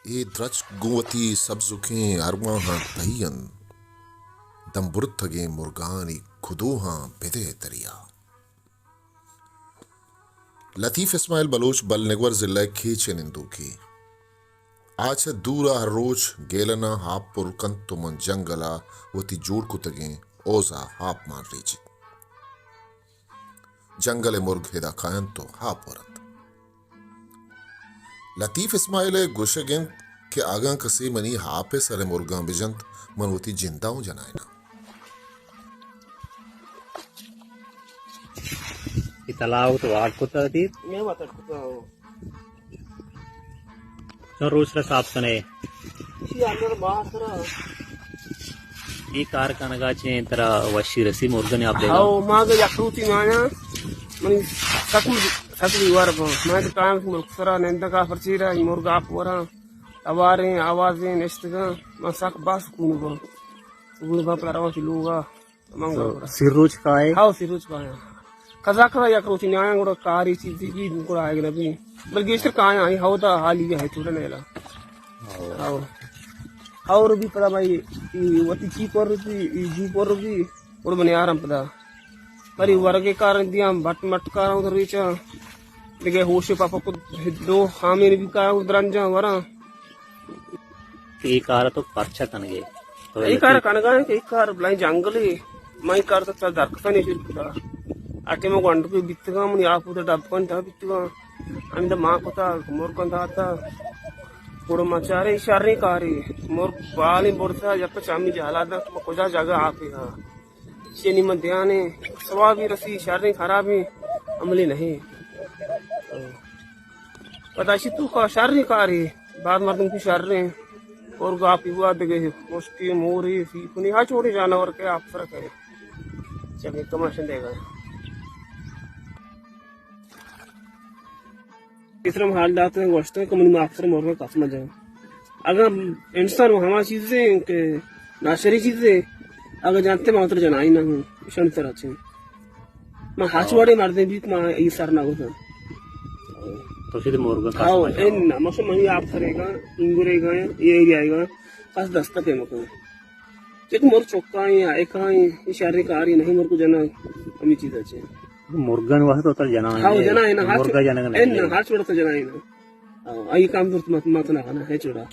اے درچک گوں وتی سبزکیں ارواہاں تہی انت، دم برتگیں مرگانی کدوہاں بدئے دریا۔ لطیف اسماعیل بلوچ بل نگور ضلع کیچ ءِ نندوکے۔ آ چہ دور ءَ ہر روچ گیلناں آپ پر کنت و من جنگل ءَ وتی جوڑ کتگیں اوز ءَ آپ مان ریچیت۔ جنگل ءِ مرگ ہدا کاینت و آپ ورنت۔ لطیف اسماعیل ءِ گوشگ انت کہ اگاں کسے منی آپ ءِ سر ءَ مرگاں بجنت، من وتی جند ءَ اوں جنائیناں۔ اے تلاہ تو واٹ کتگ اتیت؟ میں وت اٹ کتگ، ہو۔ چون روچ را صاف کنے؟ اسی اندر ماہ سرا۔ اے کار کنگا چے ترا وشی رسی مرگانی آپ دیگا؟ ہاؤ، ما اگہ یک روچی ما آیاں، منی سک، سک بیوار باں۔ ما تو کایم مرگ سرا نندگا پرچی را، مرگ آپ وراں، اواریں، آوازیں، نشتگاں، ما سک با سکون باں۔ سکون باں پدا رواں چہ لوگا۔ من تو گڑا سیر روچ کائے؟ ہاؤ، سیر روچ کایاں۔ قضا قضا یک روچی نیایاں گڑا کاری چیزی بھی گڑا آئے گڑا بھی۔ بل گیشتر کایاں، اے ہاؤ دا حالی ہے چوڑا نیلا۔ ہاؤ۔ ہاؤ۔ اور بھی پدا بھائی، اے وتی چی پر بھی، اے جی پر بھی، اور بنیارم پدا۔ بری ورگے کار دیاں، بٹ مٹ کاراں ادھر ریچا۔ دیگه ہوش پاپا کو دو خامین بھی کاراں ادھر انجا وراں۔ کہ اے کار تو پرچا کنگے؟ تو اے کار کنگا کہ اے کار بلائیں جنگلے، من اے کار تو چل درکتا نہیں شروع کتا۔ اٹے من گونڈ پہ بیتگاں، منی آپ ادھر ڈب کن تھا بیتگاں۔ ہمیں تو ماں کتا، مرگن داتا۔ گڑا مچارے شریں کارے، مرگ بالیں برتا، یک چامی جہلا دا، کجا جگہ آپے ہاں۔ چینی من دیانے، ثوابی رسی، شریں خرابیں عملی نہیں۔ پدا اشی تو کا شریں کاری، بعد مردم کی شریں، اور گاپی ہوا دگے، مشکی، موری، سیپنی، ہر چھوٹے جانور کے آپ سر کرے۔ چلے، کماشن دے گا۔ اس طرح حال داتے ہیں، گوشتے ہیں کہ منی ماستر مرغ قسم جان۔ اگر انسان وہ ہما چیزیں کہ ناشری چیزیں، اگر جانتے میں اتر جنائی نہ ہوں، شن طرح چھ۔ میں ہاچ وڑے مردیں بیت، میں یہ سر نہ ہوتا۔ تو سیدھے مرغ قسم ہاؤ، جان۔ ان نہ، مثلا میں آپ کرے گا، انگرے گا، یہ ایریا آئے گا، پس دستہ پہ مکو۔ چک مر چکائیں، ایکائیں، یہ شر کاری نہیں، مر کو جنا ہمیں چیز اچھے۔ مرگن واسطے تو تر جنا ہاؤ، ہے، جنا ہے نا، ہاتھ مرگا جنا ہے، نہیں۔ نا، ہاتھ چھوڑا تو جنا ہے نا۔ ہاؤ، آئی کام درست مت، مت نہ کرنا ہے، چھوڑا۔